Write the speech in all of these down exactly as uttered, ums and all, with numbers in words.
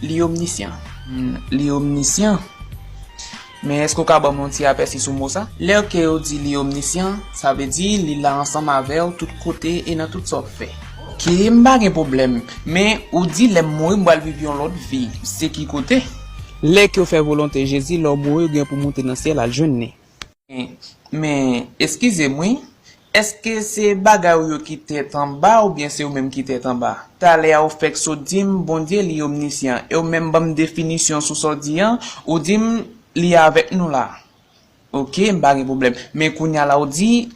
Li omnisyan. Hmm, li omnisyan. Men èske w ka ban m yon ti apèsi sou mo sa? Lè ke yo di li omnisyan, sa vle di li la ansanm avè w tout kote e nan tout sa w ap fè. Oke, m pa gen pwoblèm. Men ou di lè m mouri, m pral viv yon lòt vi. Se ki kote? Lè ke w fè volonte Jezi, lè w mouri, ou gen pou moute nan syèl al jwenn li. Men, men, eskize m wi, èske se bagay ou yo ki tèt anba oubyen se ou menm ki tèt anba? Talè a ou fèk sot di m Bondye li omnisyan, e ou menm ban m definisyon sou sa w di an, ou di m li avèk nou la. Oke, m pa gen pwoblèm. Men kounye a la ou di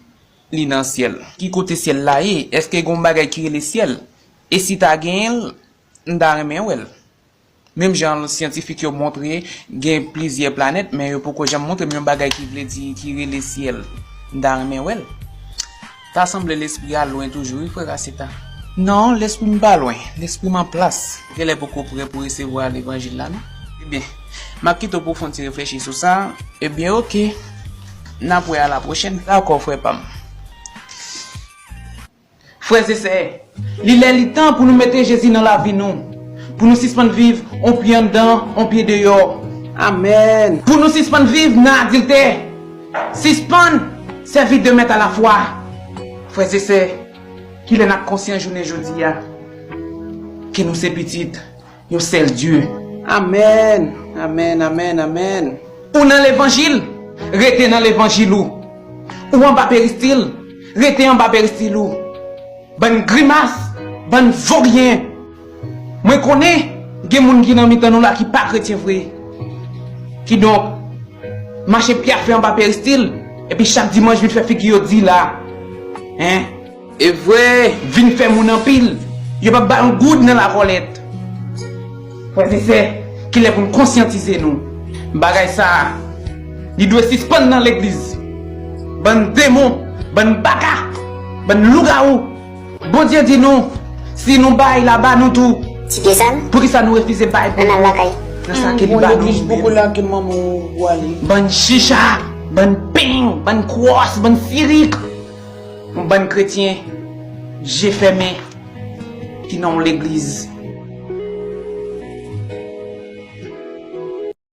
li nan syèl. Ki kote syèl la ye? Èske gen yon bagay ki rele syèl? E si ta genyen l, m ta renmen wè l. Menm jan syantifik yo montre gen plizyè planèt, men yo poko janm montre m yon bagay ki vle di, ki rele syèl. M ta renmen wè l. Ta sanble lespri a lwen toujou, wi, frè Raceta. Non, lespri m pa lwen. Lespri m an plas. Genlè poko prè pou resevwa levanjil la, non? Ebyen, m ap kite w pou w fè yon ti reflechi sou sa. Ebyen, oke. N ap wè a la pwochèn. Dakò, frè pa m. Frè e sè, li lè li tan pou nou mete Jezi nan lavi nou. Pou nou sispann viv on pye anndan, on pye deyò. Amèn. Pou nou sispann viv nan adiltè. Sispann sèvi de mèt alafwa. Frè e sè, kilè n ap konsyan jounen jodi a ke nou se pitit yon sèl Dye. Amèn, amèn, amèn, amèn. Ou nan levanjil, rete nan levanjil ou. Ou anba peristil, rete anba peristil ou. Bann grimas, bann voryen. Mwen konnen gen moun ki nan mitan nou la ki pa kretyen vre. Kidonk, mache pyafe anba peristil, epi chak dimanch vin fè figi yo di la. Hein? E vre, vin fè moun anpil, yo p ap ba yon goud nan lakòlèt. Frè e sè, kilè pou n konsyantize nou? Bagay sa a, li dwe sispann nan legliz. Bann demon, bann baka, bann lougawou. Bondye di nou, si nou bay, l a ba nou tou. Ti pye sal. Poukisa nou refize bay pou... Ann al lakay. Nan sa ke li ba nou? Legliz poko lage manman w pou ale. Bann chicha, bann peng, bann kwòs, bann sirik. Yon bann kretyen, je fèmen, ki nan yon legliz.